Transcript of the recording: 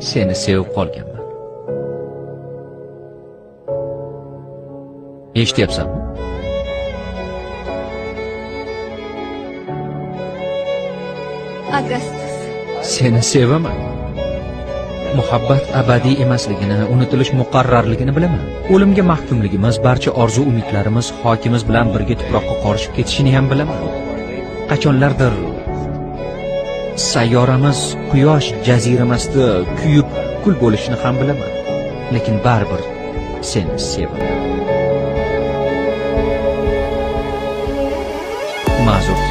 Seni sevib qolganman. Eshityapsanmi? Augustus. Seni sevaman. Muhabbat abadiy emasligini, unutilish muqarrarligini bilaman. O'limga mahkumligimiz, barcha orzu umidlarimiz xokimiz bilan birga tuproqqa qorishib ketishini ham bilaman. Qachonlardir sayyoramiz quyosh jaziramasida kuyib kul bo'lishini ham bilaman. Lekin baribir seni sevaman. Ma'zur